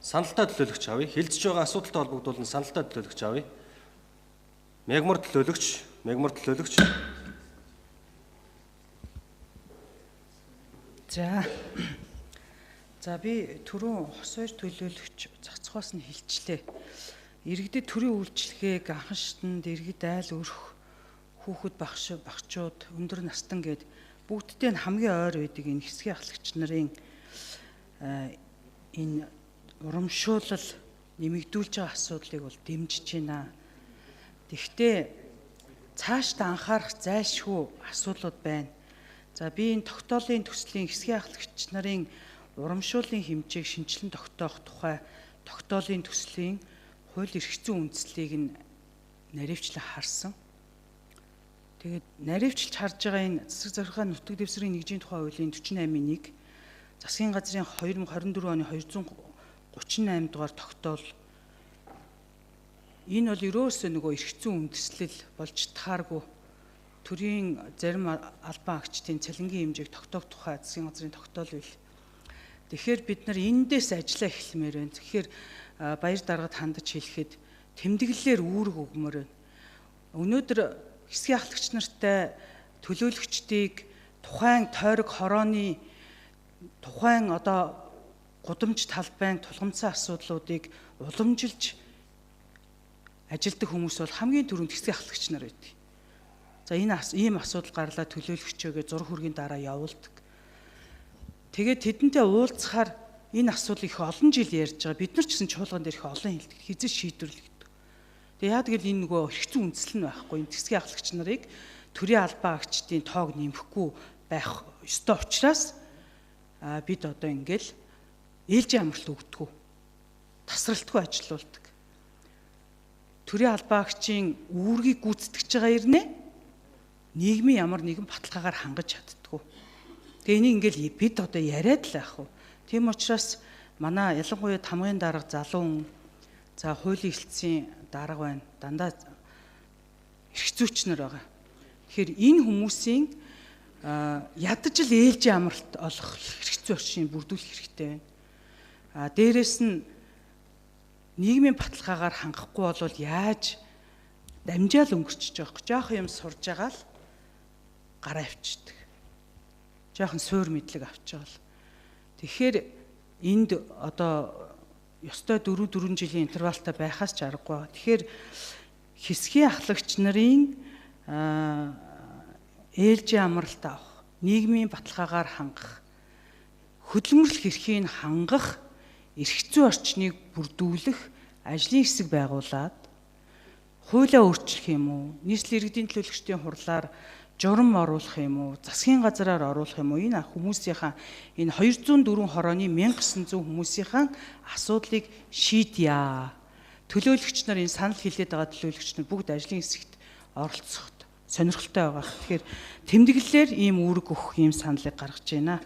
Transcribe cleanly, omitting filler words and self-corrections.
Саналтай төлөөлөгч авъя. Хилцэж байгаа асуудалтай холбогдуулан саналтай төлөөлөгч авъя. Мягмар төлөөлөгч, мягмар төлөөлөгч. За би түрүүн хос хоёр төлөөлөгч зохицохоос нь хилчлээ. Иргэдэд төрийн үйлчлэгээг анхан шатанд иргэд айл өрх хүүхэд багш багчууд өндөр настан гээд бүгддээ нь хамгийн ойр байдаг энэ хэсгийн ахлагч нарын энэ урамшуулал нэмэгдүүлж байгаа асуудлыг бол дэмжиж байна. Тэгэхдээ цаашдаа анхаарах зайлшгүй асуудлууд байна. За би энэ тогтоолын төслийн хэсгийн ахлагч нарын урамшууллын хэмжээг шинэчлэн тогтоох тухай тогтоолын төслийн хууль эрх зүйн үндслийг нь наривчлан харсан. Тэгээд наривчилж харж байгаа энэ засаг захиргааны нутаг дэвсгэрийн нэгжийн тухай хуулийн 48-1, засгийн газрын 2024 оны 238 дугаар тогтоол энэ бол ерөөсөө нөгөө эрх зүйн үндэслэл болж тааргүй төрийн зарим албан агчдын цалингийн хэмжээг тогтоох тухай засгийн газрын тогтоол бил. Тэгэхээр бид нар эндээс ажиллаа эхлэмээр байна. Тэгэхээр баяр даргад хандаж хэлэхэд тэмдэглэлээр үүрэг өгмөр байна. Өнөөдөр хэсгийн ахлагч нартай төлөөлөгчдийг тухайн тойрог хорооны тухайн одоо гудамж талбайн тулгамдсан асуудлуудыг уламжилж ажилдаг хүмүүс бол хамгийн түрүүнд хэсгийн ахлагч нар байдаг. За энэ ийм асуудал гарлаа төлөөлөгчөөгөө зураг хөргийн дараа явуулдаг. Тэгээд тэдэнтэй уулзахаар энэ асуудал их олон жил ярьж байгаа. Бид нар ч гэсэн чуулган дээр их олон хэлдэг. Хизээ шийдвэрлэгддэг. Тэгээд яа гэвэл энэ нөгөө эрх зүйн үндэслэл нь байхгүй. Энэ хэсгийн ахлагч нарыг төрийн албан агчдын тоог нэмэхгүй байх ёстой учраас бид одоо ингээл ээлжийн амралт өгдөггүй. Тасралтгүй ажилуулдаг. Төрийн албан агчийн үүргийг гүйцэтгэж байгаа ирнэ нийгмийн ямар нэгэн баталгаагаар хангаж чаддаггүй. Тэгээ энийг ингээл бид одоо яриад л байх уу. Тийм учраас манай ялангуяа тамгын дарга залуу за хуулийн хэлтсийн дарга байна. Дандаа эрх зүйч нар байгаа. Тэгэхээр энэ хүмүүсийн ядаж л ээлжийн амралт олох эрх зүй орчныг бүрдүүлэх хэрэгтэй байна. А дээрэс нь нийгмийн баталгаагаар хангахгүй бол яаж дамжаал өнгөрчөж байгаа юм. Жохон юм сурж байгаа л гараа авчдаг. Жохон суур мэдлэг авч байгаа л. Тэгэхээр энд одоо ёстой 4 жилийн интервалтай байхаас ч аргагүй байгаа. Тэгэхээр хэсгийн ахлагч нарын ээлжийн амралт авах, нийгмийн баталгаагаар хангах, хөдөлмөрлөх эрхийг хангах, эрх зүйн орчныг бүрдүүлэх ажлын хэсэг байгуулад хуулиа өөрчлөх юм уу, нийслэл иргэдийн төлөөлөгчдийн хурлаар журам оруулах юм уу, засгийн газраар оруулах юм уу, энэ хүмүүсийнхаа энэ 204 хорооны 1900 хүмүүсийнхаа асуудлыг шийдье. Төлөөлөгч нар энэ санал хилээд байгаа төлөөлөгч нар бүгд ажлын хэсэгт оролцох сонирхолтой байгаа. Тэгэхээр тэмдэглэлээр ийм үүрэг өгөх ийм саналыг гаргаж байна.